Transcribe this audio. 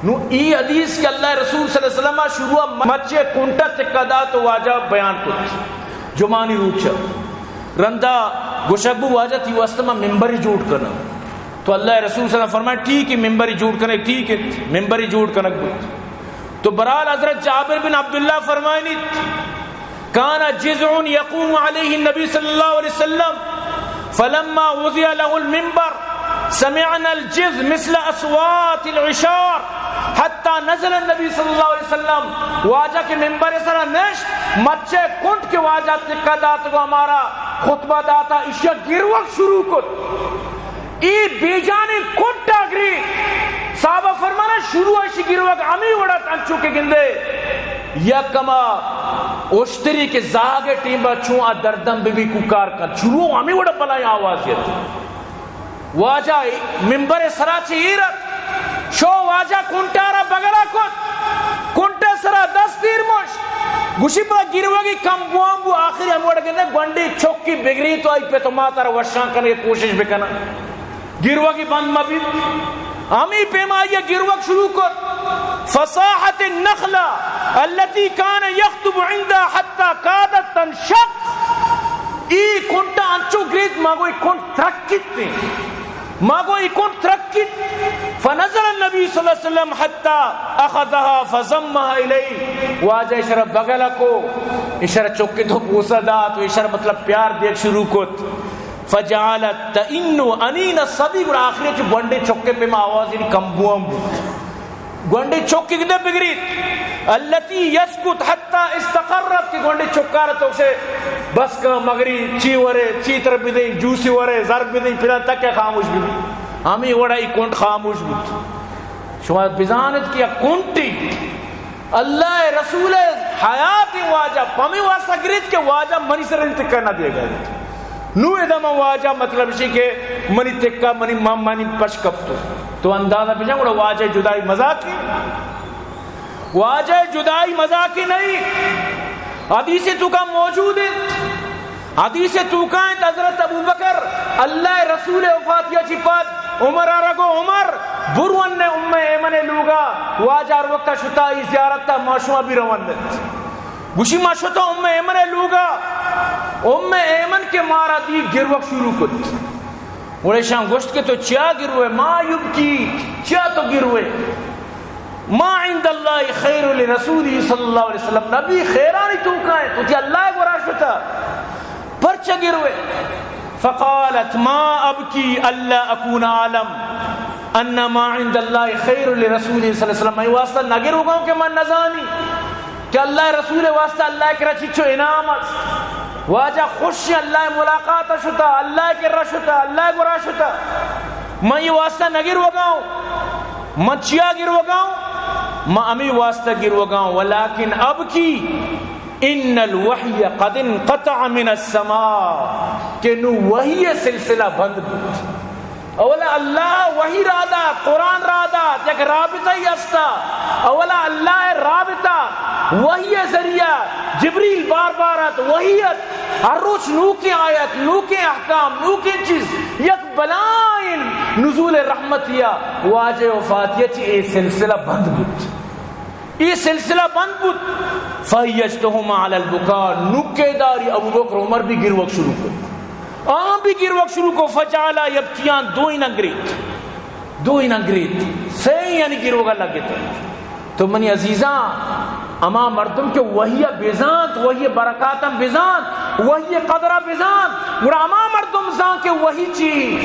نو ای حدیث کہ اللہ رسول صلی اللہ علیہ وسلم شروع مچے کنٹا تکا دات و واجہ بیان کت۔ جمعانی روچ رندا گوشگ بو، واجہ تی واسطہ ما ممبری جوڑ کناں۔ تو اللہ رسول صلی اللہ علیہ وسلم فرمائے، ٹھیک ہے، ممبری جوڑ کنے، ٹھیک ہے، ممبری جوڑ کنگ بوت۔ تو برحال حضرت جابر بن عبداللہ فرمائنیت، كان جذع يقوم عليه النبي صلى الله عليه وسلم، فلما وضع له المنبر سمعنا الجذع مثل أصوات العشار حتى نزل النبي صلى الله عليه وسلم۔ واجہ کہ ممبر سرا نشت، مچے کنٹ کہ واجہ تکا دات گو ہمارا خطبہ داتا، اشیا گروک شروع کت۔ ای بیجانیں کنٹا گری۔ صحابہ فرمانا، شروع اشی گروک ہمی وڑت انچو کہ گندے یک ہما اشتری کہ زاگ ٹیمبا چون آ دردم ببی کوکار کن، شروع ہمی وڑت بلائیں آواز یت۔ واجہ ممبر سرا چہ ایر ات، شو واجہ کنٹارا بگلا کت، کنٹے سرا دست دیر مشت، گوشی پدا گروگی کم بوان بو، آخر ہم وڑ گندے گونڈی چکی بگری تو آئی پت و ماتارا وشان کنگے کوشش بکنن۔ گروگی بند مہ بیت۔ ہمے پیما آئی ء گروگ شروع کت۔ فصاحت النخلة التي كان يخطب عندها حتى كادت تنشق۔ ای کنٹا انچو گریت، ما گو ای کنٹ ترکیت۔ ما گو ای کنٹ ترکیت۔ فنزل النبي صلى الله عليه وسلم حتى أخذها فضمها إليه۔ واجہ اشرا بغل کو، اشرا چکی تو بوسہ دات و اشرا مطلب پیار دیگ شروع کت۔ فجعلت تئن أنين الصبي، گڑا آخری چ گونڈیں چکے پیما آواز یعنی کم بوان بوت۔ گونڈیں چکے گندے بگریت۔ التي يسكت حتى استقرت، کہ گونڈیں چکار تو سے بس کا مگری چی ورے، چی تر بدیں، جوسی ورے، زر بدیں، پدا تک خاموش بی۔ ہمیں وڑا ای کنٹ خاموش بوت۔ شما بزانت کہ یک کنٹی اللہ ء رسول ء حیات واجہ پمے واسطہ گریت کہ واجہ منی سر انتقال نہ دیگ ء۔ نو ادا من واجہ مطلب شی کہ منی تکا منی ماں منی پش کپتو۔ تو اندازہ بجا گڑا واجہ جدائی مذاق ہے۔ واجہ جدائی مذاق نہیں۔ حدیث تو کا موجود ہے۔ حدیث توکا انت حضرت ابوبکر اللہ رسول وفاتیا چی پد عمر ء را گو عمر برو ان ام ایمن لوگا، واجہ ہر وقت شتا ای زیارت تا ما شما بھی روند۔ گوشی ما شتا ام ایمن لوگا، ام ایمن کے مارا دی گروک شروع کت۔ گڑا ایشاں گوشت کہ تو چیا گروئے؟ ما یبکی، چیا تو گروئے؟ ما عند الله خير لرسوله صلى الله عليه وسلم، نبی خیرانی توکا انت، وتی اللہ ء گورا شتا، پرچا گروئے؟ فقالت ما ابکی الا اکون اعلم ان ما عند الله خير لرسوله صلى الله عليه وسلم، من واسطہ نگروگاں کہ من نزانی کہ اللہ ء رسول ء واسطہ اللہ ء کرا چچو انعام است۔ واجہ خوش، اللہ ء ملاقات ء شتا، اللہ ء کرا شتا، اللہ ء گورا شتا۔ من یہ واسطہ نہ گروگاؤں، من چیا گروگاؤں؟ من ہمیں واسطہ گروگاؤں، ولكن ابکی ان الوحی قد انقطع من السماء، کہ نو وحی سلسلہ بند بوت۔ اولا اللہ وحی را دات، قرآن را دات، یک رابطہ ہی ہستا۔ اولا اللہ رابطہ وحی ذریعہ، جبریل بار بار ات، وحی ات، ہر روچ نوکیں آیت، نوکیں احکام، نوکیں چیز، یک بلائیں نزول رحمتیا واجہ وفاتیا چی اے سلسلہ بند بوت۔ اے سلسلہ بند بوت۔ فهيجتهما على البكاء، نکے داری ابوبکر عمر بھی گروک شروع کت۔ آ بھی گروک شروع کو، فجعلا یبکیان، دوئیناں گریت، دوئیناں گریت، سئیانی گروگا لگت۔ تو منی عزیزاں، ہما مردم کہ وحی بزانت، وحی برکاتاں بزانت، وحی قدرا بزانت، گڑا ہما مردم زان کہ وحی چی،